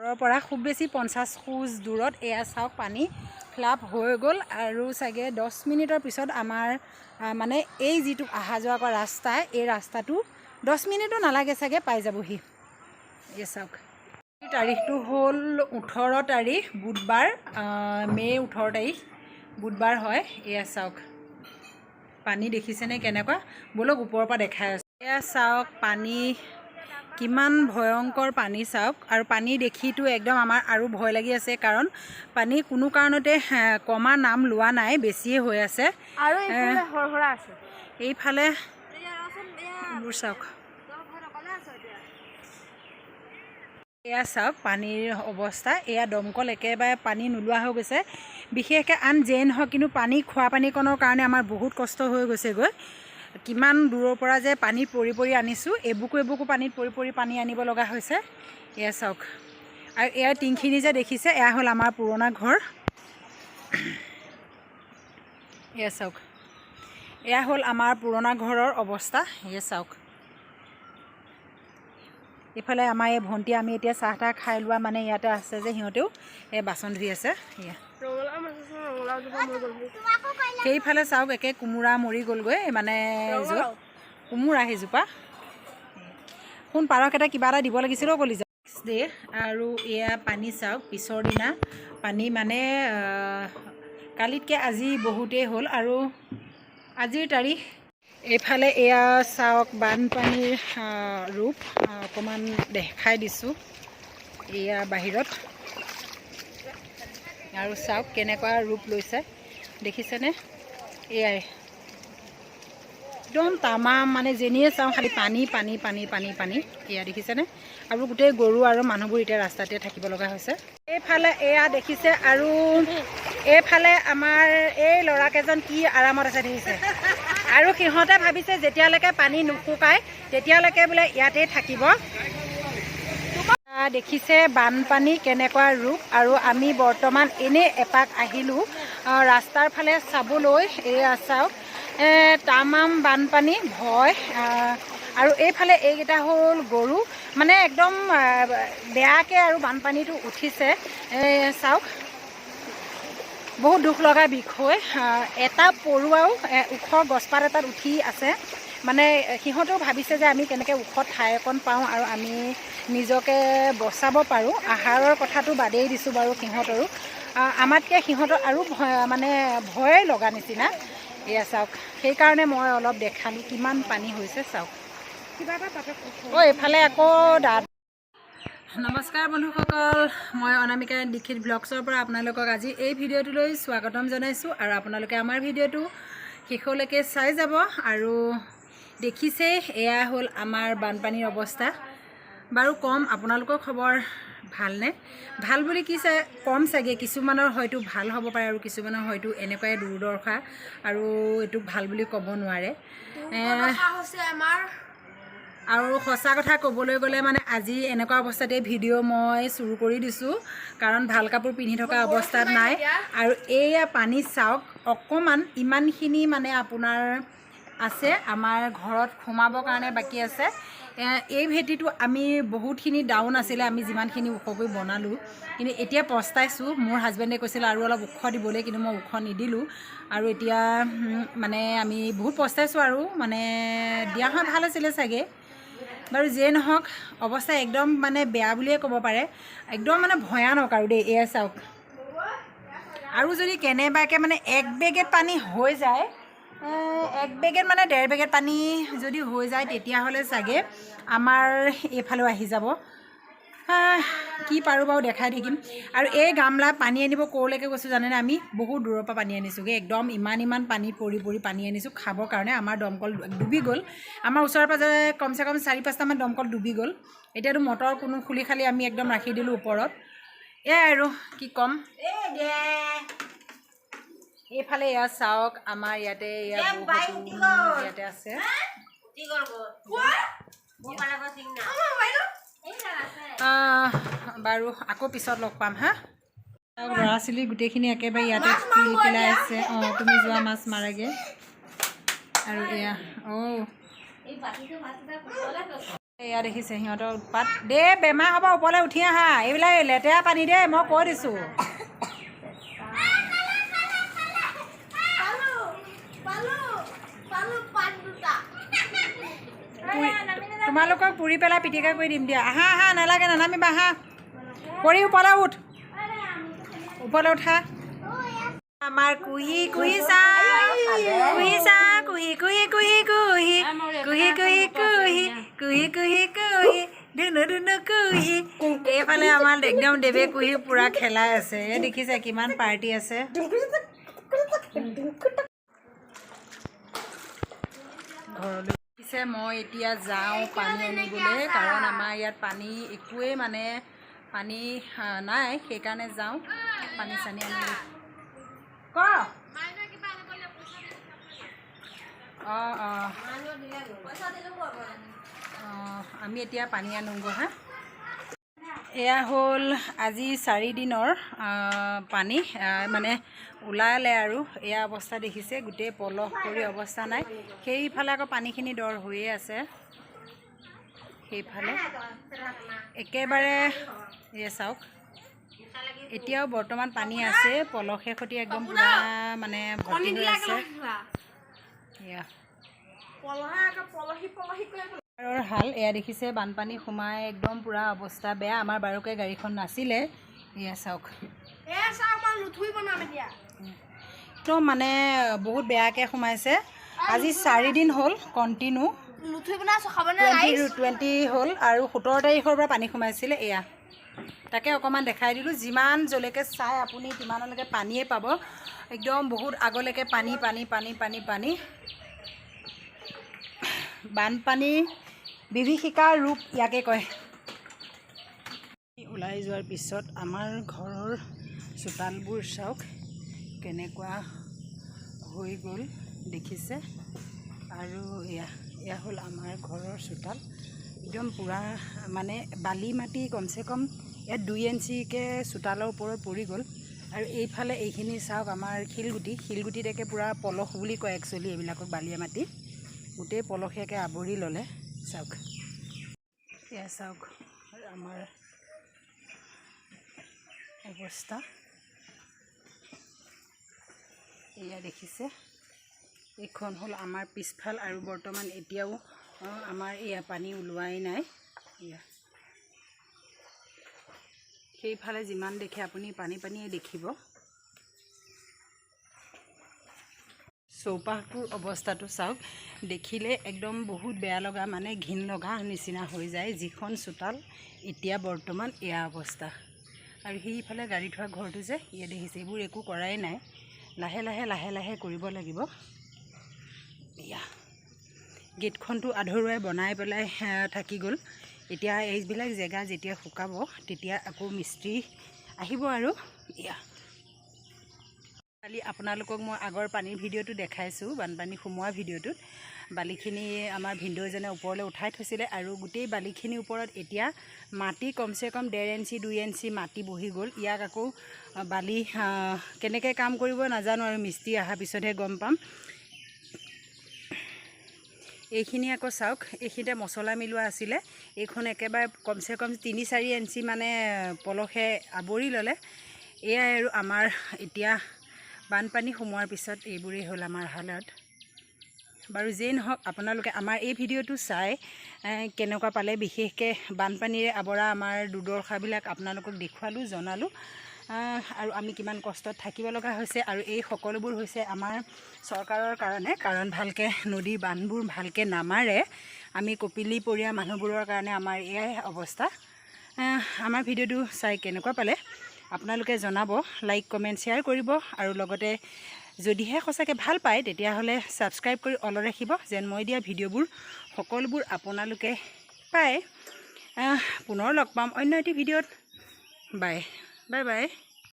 ঘৰৰ পৰা খুব বেছি 50 খোজ দূৰত এয়া চাওক, পানী ফিলাপ হৈ গ'ল। আৰু চাগে 10 মিনিটৰ পিছত আমাৰ মানে এই যিটো অহা যোৱা কৰা ৰাস্তা, এই ৰাস্তাটো 10 মিনিটো নালাগে চাগে, পাই যাবহি। এই চাওক, তাৰিখটো হ'ল 18 তাৰিখ, বুধবাৰ, মে' 18 তাৰিখ বুধবাৰ হয়। এয়া চাওক, পানী দেখিছেনে কেনেকুৱা? ব'লক, ওপৰৰ পৰা দেখাই আছোঁ। এয়া চাওক, পানী কিমান ভয়ংকৰ পানী চাওক। আৰু পানী দেখিতো একদম আমাৰ আৰু ভয় লাগি আছে, কাৰণ পানী কোনো কাৰণতে কমা নাম লোৱা নাই, বেছিয়ে হৈ আছে। আৰু এইফালে হৰহৰা আছে। এইফালে এইবোৰ চাওক। এয়া চাওক পানীৰ অৱস্থা। এয়া দমকল একেবাৰে পানী নোলোৱা হৈ গৈছে। বিশেষকৈ আন যেই নহওক, কিন্তু পানী, খোৱা পানীকণৰ কাৰণে আমাৰ বহুত কষ্ট হৈ গৈছেগৈ। কিমান দূৰৰ পৰা যে পানী পৰি পৰি আনিছোঁ, এবুকু এবুকু পানীত পৰি পৰি পানী আনিব লগা হৈছে। এয়া চাওক। আৰু এয়া টিংখিনি যে দেখিছে, এয়া হ'ল আমাৰ পুৰণা ঘৰ। এয়া চাওক, এয়া হ'ল আমাৰ পুৰণা ঘৰৰ অৱস্থা। এয়া চাওক, এইফালে আমাৰ এই ভণ্টি, আমি এতিয়া চাহ তাহ খাই লোৱা, মানে ইয়াতে আছে যে, সিহঁতেও এই বাচন ধুই আছে। এয়া ৰঙালাও মাছ আছে, ৰঙালাও জোপা মৰি গ'ল। সেইফালে চাওক, একে কোমোৰা মৰি গ'লগৈ, মানে য'ত কোমোৰা সেইজোপা। শুন, পাৰকেইটা কিবা এটা দিব লাগিছিল অ' কলিজা। নেক্সট ডে আৰু এয়া পানী চাওক। পিছৰ দিনা পানী মানে কালিতকৈ আজি বহুতেই হ'ল। আৰু আজিৰ তাৰিখ, এইফালে এয়া চাওক বানপানীৰ ৰূপ, অকণমান দেখাই দিছোঁ। এয়া বাহিৰত আৰু চাওক কেনেকুৱা ৰূপ লৈছে, দেখিছেনে? এয়াই একদম তামাম, মানে যেনিয়ে চাওঁ খালি পানী পানী পানী পানী পানী। এয়া দেখিছেনে? আৰু গোটেই গৰু আৰু মানুহবোৰ এতিয়া ৰাস্তাতে থাকিব লগা হৈছে। এইফালে এয়া দেখিছে, আৰু এইফালে আমাৰ এই ল'ৰাকেইজন কি আৰামত আছে দেখিছে। আৰু সিহঁতে ভাবিছে যেতিয়ালৈকে পানী নুশুকায় তেতিয়ালৈকে বোলে ইয়াতেই থাকিব। দেখিছে বানপানী কেনেকুৱা ৰূপ। আৰু আমি বৰ্তমান এনেই এপাক আহিলোঁ ৰাস্তাৰ ফালে চাবলৈ। এয়া চাওক, তামাম বানপানী, ভয়। আৰু এইফালে এইকেইটা হ'ল গৰু, মানে একদম বেয়াকৈ আৰু বানপানীটো উঠিছে। চাওক, বহুত দুখ লগা বিষয়। এটা পৰুৱাও ওখ গছপাত এটাত উঠি আছে। মানে সিহঁতেও ভাবিছে যে আমি কেনেকৈ ওখ ঠাই অকণ পাওঁ আৰু আমি নিজকে বচাব পাৰোঁ। আহাৰৰ কথাটো বাদেই দিছোঁ বাৰু, সিহঁতৰো আমাতকৈ সিহঁতৰ আৰু ভয়, মানে ভয়ে লগা নিচিনা। এয়া চাওক, সেইকাৰণে মই অলপ দেখালোঁ কিমান পানী হৈছে, চাওক। কিবা এটা তাতে। অ' এইফালে আকৌ দাদা। নমস্কাৰ বন্ধুসকল, মই অনামিকা দীক্ষিত ব্লগছৰ পৰা আপোনালোকক আজি এই ভিডিঅ'টোলৈ স্বাগতম জনাইছোঁ। আৰু আপোনালোকে আমাৰ ভিডিঅ'টো শেষলৈকে চাই যাব। আৰু দেখিছেই, এয়া হ'ল আমাৰ বানপানীৰ অৱস্থা। বাৰু কম, আপোনালোকৰ খবৰ ভালনে? ভাল বুলি কি চাই কম চাগে, কিছুমানৰ হয়তো ভাল হ'ব পাৰে আৰু কিছুমানৰ হয়তো এনেকুৱাই দুৰ্দশা আৰু এইটো ভাল বুলি ক'ব নোৱাৰে। হৈছে আমাৰ। আৰু সঁচা কথা ক'বলৈ গ'লে, মানে আজি এনেকুৱা অৱস্থাতে ভিডিঅ' মই চুৰু কৰি দিছোঁ, কাৰণ ভাল কাপোৰ পিন্ধি থকা অৱস্থাত নাই। আৰু এয়া পানী চাওক, অকণমান ইমানখিনি মানে আপোনাৰ আছে, আমাৰ ঘৰত সোমাবৰ কাৰণে বাকী আছে। এই ভেটিটো আমি বহুতখিনি ডাউন আছিলে, আমি যিমানখিনি ওখকৈ বনালোঁ, কিন্তু এতিয়া পস্তাইছোঁ। মোৰ হাজবেণ্ডে কৈছিলে আৰু অলপ ওখ দিবলৈ, কিন্তু মই ওখ নিদিলোঁ। আৰু এতিয়া মানে আমি বহুত পস্তাইছোঁ আৰু মানে দিয়া হয় ভাল আছিলে চাগে। বাৰু যিয়ে নহওক, অৱস্থা একদম মানে বেয়া বুলিয়ে ক'ব পাৰে, একদম মানে ভয়ানক আৰু দেই। এয়া চাওক, আৰু যদি কেনেবাকৈ মানে এক বেগেত পানী হৈ যায়, এক বেগেত মানে ডেৰ বেগেত পানী যদি হৈ যায়, তেতিয়াহ'লে চাগে আমাৰ এইফালেও আহি যাব। কি পাৰোঁ বাৰু দেখাই থাকিম। আৰু এই গামলা পানী আনিব ক'লৈকে গৈছোঁ জানেনে? আমি বহুত দূৰৰ পৰা পানী আনিছোঁগৈ। একদম ইমান ইমান পানী পৰি পৰি পানী আনিছোঁ খাবৰ কাৰণে। আমাৰ দমকল ডুবি গ'ল। আমাৰ ওচৰে পাঁজৰে কমচে কম চাৰি পাঁচটামান দমকল ডুবি গ'ল। এতিয়াতো মটৰ কোনো খুলি খালি আমি একদম ৰাখি দিলোঁ ওপৰত। এয়াই আৰু কি ক'ম। এইফালে এয়া চাওক, আমাৰ ইয়াতে এয়া বহুতো ইয়াতে আছে। বাৰু আকৌ পিছত লগ পাম। হা, ল'ৰা ছোৱালী গোটেইখিনি একেবাৰে ইয়াতে পিল পিলাই আছে। অঁ, তুমি যোৱা, মাছ মাৰাগে। আৰু এয়া, অঁ, এয়া দেখিছে সিহঁতৰ উৎপাত দেই। বেমাৰ হ'ব, ওপৰলৈ উঠি আহা। এইবিলাক লেতেৰা পানী দেই, মই কৈ দিছোঁ। পালো পালো পালো পাত দুটা। তোমালোকক পুৰি পেলাই পিটিকা কৰি দিম দিয়া। আহা আহা, নালাগে, নানামিবা। আহা পৰি, ওপৰলৈ উঠ, ওপৰলৈ উঠা। আমাৰ কুহি কুহি চা, কুহি চা, কুহি কুহি কুহি কুহি কুহি কুহি কুহি কুহি কুহি কুহি ধুনু ধুনু কুহি। এইফালে আমাৰ একদম দেৱে কুহি পূৰা খেলাই আছে। এই দেখিছে কিমান পাৰ্টি আছে। ঘৰলৈ পিছে মই এতিয়া যাওঁ পানী আনিবলৈ, কাৰণ আমাৰ ইয়াত পানী একোৱেই মানে পানী নাই, সেইকাৰণে যাওঁ পানী চানী আনিবলৈ। ক। অঁ অঁ অঁ আমি এতিয়া পানী আনোগৈ। হা, এয়া হ'ল আজি 4 দিনৰ পানী মানে ওলালে আৰু এয়া অৱস্থা দেখিছে, গোটেই পলস কৰি অৱস্থা নাই। সেইফালে আকৌ পানীখিনি দৰ হৈয়ে আছে সেইফালে একেবাৰে। এয়া চাওক, এতিয়াও বৰ্তমান পানী আছে, পলসে সৈতে একদম পূৰা মানে ভৰ্তি হৈ আছে এয়া। পলহি পলহি কৰি। হাল এয়া দেখিছে, বানপানী সোমাই একদম পূৰা অৱস্থা বেয়া। আমাৰ বাৰুকে গাড়ীখন নাছিলে। এয়া চাওক। এয়া চাওক, মই লুথুৰি বনাম এতিয়া। একদম মানে বহুত বেয়াকৈ সোমাইছে। আজি 4 দিন হ'ল কণ্টিনিউ। লুথুৰি বনাই আছো, খাবনে? 20 ৰাইজ? 20 হ'ল আৰু 17 তাৰিখৰ পৰা পানী সোমাইছিলে। এয়া তাকে অকণমান দেখাই দিলোঁ। যিমান য'লৈকে চাই আপুনি তিমানলৈকে পানীয়ে পাব। একদম বহুত আগলৈকে পানী পানী পানী পানী পানী। বানপানী বিভীষিকাৰ ৰূপ ইয়াকে কয়। ওলাই যোৱাৰ পিছত আমাৰ ঘৰৰ চোতালবোৰ চাওক কেনেকুৱা হৈ গ'ল, দেখিছে। আৰু এয়া এয়া হ'ল আমাৰ ঘৰৰ চোতাল। একদম পূৰা মানে বালি মাটি কমচে কম ইয়াত 2 ইঞ্চিকৈ চোতালৰ ওপৰত পৰি গ'ল। আৰু এইফালে এইখিনি চাওক, আমাৰ শিলগুটি। শিলগুটিত একে পূৰা পলস বুলি কয় একচুৱেলি এইবিলাকক, বালিয়া মাটি গোটেই পলসীয়াকৈ আৱৰি ল'লে। চাওক, এয়া চাওক আমাৰ অৱস্থা। এয়া দেখিছে, এইখন হ'ল আমাৰ পিছফাল আৰু বৰ্তমান এতিয়াও আমাৰ এয়া পানী ওলোৱাই নাই। এয়া সেইফালে যিমান দেখে আপুনি পানী পানীয়ে দেখিব। চৌপাশটোৰ অৱস্থাটো চাওক, দেখিলে একদম বহুত বেয়া লগা, মানে ঘিণ লগা নিচিনা হৈ যায়। যিখন চোতাল এতিয়া বৰ্তমান এয়া অৱস্থা। আৰু সেইফালে গাড়ী থোৱা ঘৰটো যে ইয়াত দেখিছে, এইবোৰ একো কৰাই নাই। লাহে লাহে লাহে লাহে কৰিব লাগিব। এয়া গেটখনটো আধৰুৱাই বনাই পেলাই থাকি গ'ল। এতিয়া এইবিলাক জেগা যেতিয়া শুকাব, তেতিয়া আকৌ মিস্ত্ৰী আহিব। আৰু এয়া কালি আপোনালোকক মই আগৰ পানীৰ ভিডিঅ'টো দেখাইছোঁ। বানপানী সোমোৱা ভিডিঅ'টোত বালিখিনি আমাৰ ভিনদেউজনে ওপৰলৈ উঠাই থৈছিলে আৰু গোটেই বালিখিনিৰ ওপৰত এতিয়া মাটি কমচে কম 1.5 ইঞ্চি, 2 ইঞ্চি মাটি বহি গ'ল। ইয়াক আকৌ বালি কেনেকৈ কাম কৰিব নাজানো আৰু মিস্ত্ৰী অহাৰ পিছতহে গম পাম। এইখিনি আকৌ চাওক, এইখিনিতে মছলা মিলোৱা আছিলে। এইখন একেবাৰে কমচে কম 3-4 ইঞ্চি মানে পলসে আৱৰি ল'লে। এয়াই আৰু আমাৰ এতিয়া বানপানী সোমোৱাৰ পিছত এইবোৰেই হ'ল আমাৰ হালত। বাৰু যেই নহওক, আপোনালোকে আমাৰ এই ভিডিঅ'টো চাই কেনেকুৱা পালে? বিশেষকৈ বানপানীৰে আৱৰা আমাৰ দুৰ্দশাবিলাক আপোনালোকক দেখুৱালোঁ, জনালোঁ আৰু আমি কিমান কষ্টত থাকিব লগা হৈছে। আৰু এই সকলোবোৰ হৈছে আমাৰ চৰকাৰৰ কাৰণে, কাৰণ ভালকৈ নদীৰ বান্ধবোৰ ভালকৈ নামাৰে। আমি কপিলীপৰীয়া মানুহবোৰৰ কাৰণে আমাৰ এয়াই অৱস্থা। আমাৰ ভিডিঅ'টো চাই কেনেকুৱা পালে আপোনালোকে জনাব, লাইক, কমেণ্ট, শ্বেয়াৰ কৰিব আৰু লগতে যদিহে সঁচাকৈ ভাল পায়, তেতিয়াহ'লে ছাবস্ক্ৰাইব কৰি অলত ৰাখিব, যেন মই দিয়া ভিডিঅ'বোৰ সকলোবোৰ আপোনালোকে পায়। পুনৰ লগ পাম অন্য এটি ভিডিঅ'ত। Bye bye bye.